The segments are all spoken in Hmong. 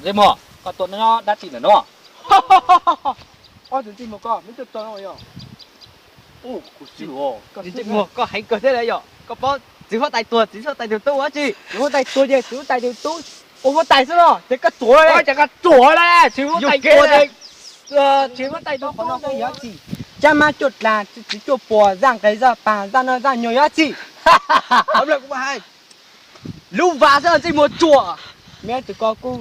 Ntsej muag, koj tuaj nyob dab tsi ntawm no? Ob tug ntsej muag, koj muab tuaj tso no yog. Ntsej muag, koj heev kawg thiab yog koj paub txiv huab tais tuag, txiv huab tais tus tub ua dab tsi? Txiv huab tais tuag ces txiv huab tais tus tub ua huab tais xwb los ces koj tuag, ces koj tuag lawm, txiv huab tais tuag, txiv huab tais tus tub yog dab tsi? Caj mab cuaj dlaag, txiv cuaj puas, zaj nqes zaj paag, zaj noj zaj nyoog yog dab tsi? Lub vas xwb ntsej muag ruam. Meb tug ko kuj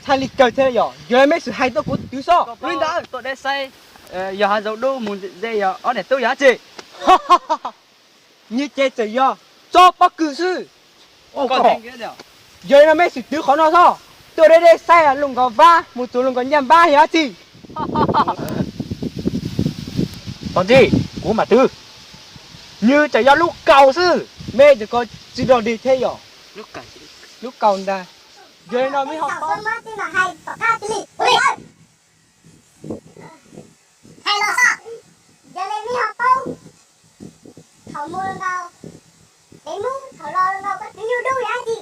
txhaj li kawg thiab yog, yog meb sim hais tuaj kuv twv xwb. Li ntawd tuaj deb saib, yog hav zoov dub mus ze yog ob niam tub yog dab tsi? Nyias ces txawm yog tsob pob kws xwb. Yog li no meb sim twv qhov no xwb, tuaj deb deb saib lub nkaus vab mus txug lub nkaus nyaj vab yog dab tsi? Txhob ntxib, kuv mam twv. Nws txawm yog lub kaus xwb. Meb tug ko tsis dog dig thiab yog, lub kaus ntag. Yog li no meb ho paub. Hais los xwb, yog li meb ho paub thaum mus nkaus dev mub, thaum los nkaus koj tus nyuj dub yog dab tsi?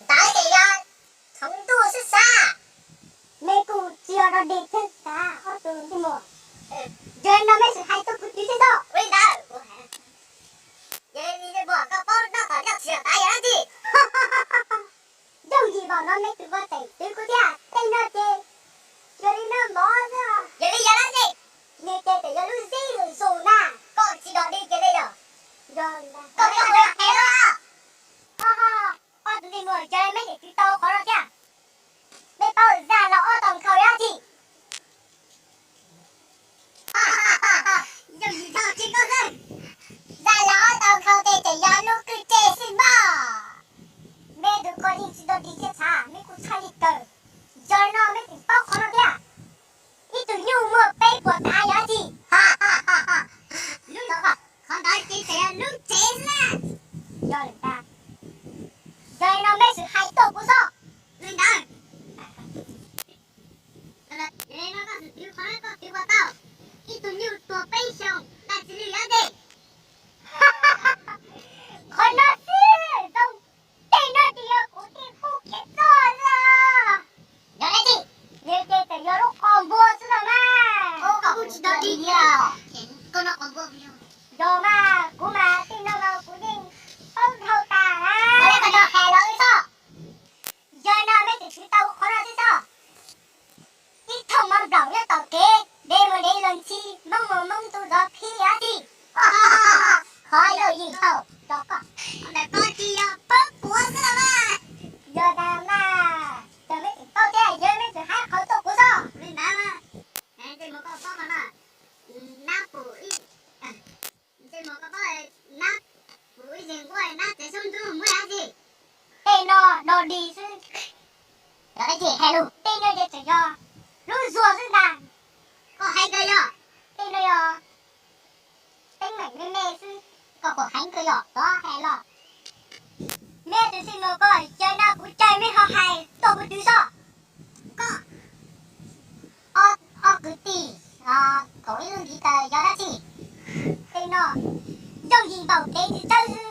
Ntawd ces yog thaum ntuj xwb xav. Meb kuj tsis yog dog dig thiab xav ob tug ntsej muag. Yog li no meb sim hais tuaj kuv twv thiab xwb. Ua li ntawd, yog li ntsej muag koj paub noj tom nyaj txhia tas yog dab tsi? Yooj yim npaum no meb tug ko tseem twv kuv thiab, tej no ces yog li no mov xwb. Yog li yog dab tsi? Nws ces txawm yog lub zeb lub zos na. Koj tsis dog dig kiag li yog? Koj tsis dog dig kiag li. Ho ho, ob tug ntsej muag, yog li meb tseem twv tau qhov no thiab. Meb paub zaj laug ob tau nkhaus yog dab tsi? Yooj yim dhau tsis koj xwb. Zaj laug ob tau nkhaus ces tseem yog lub kwj tse xwb npaj. Meb tug ko yeej tsis dog dig thiab xav, meb kuj txhaj li kawg. Yog li no meb tseem paub qhov no thiab. Ib tug nyuj muaj peb puas tav yog dab tsi? Lub ntawd, qhov ntawd ces tseem yog lub tsev xwb na. Yog li ntawd, yog li no meb sim hais tuaj kuv xwb. Li ntawd, yog li no koj sim twv qhov no koj twv puas tau ib tug nyuj tuag peb xyoos dab tsi li yog dab tsi? Qhov no xwb zoo, tej no ces yog kuv tej kub kev txoj lawm. Yog dab tsi? Nws ces txawm yog lub qos npua xwb los mas. Koj kuj tsis dog dig li os. Yog mas, kuv mas tej no mas kuv yeej paub dhau tas na. Koj hais los wb xwb. Yog no meb tseem twv tau qhov no xwb xwb. Ib thooj mov nplaum nyob tom kev, dev mus dev los ntxhi, Hmoob mus Hmoob ntu zov phib yog dab tsi? Qhov yooj yim dhau, ntawm koj tsis yog pab puav xwb los mas. Yog tas mas, cas meb tseem paub thiab, yog meb tseem hais qhov tuaj kuv xwb. Li ntawd mas, ntsej muag koj paub qhov no, nab pum ib, ntsej muag koj paub, nab pum ib zes nquab nab tsev xyoob ntub muaj dab tsi? Tej no dog dig xwb. Yog dab tsi hais lus? Tej no ces tseem yog lub zuag xwb ntag. Koj heev kawg yog. Tej no yog teeb meem me me xwb. Koj kuj heev kawg yog, txhob hais los. Meb tus xwb no koj, yog no kuv caw meb ho hais tuaj kuv twv xwb. Koj, ob kwv tij, kaum ib lub ntiv taws yog dab tsi? Tej no yooj yim npaum kev tsis tsawb xwb.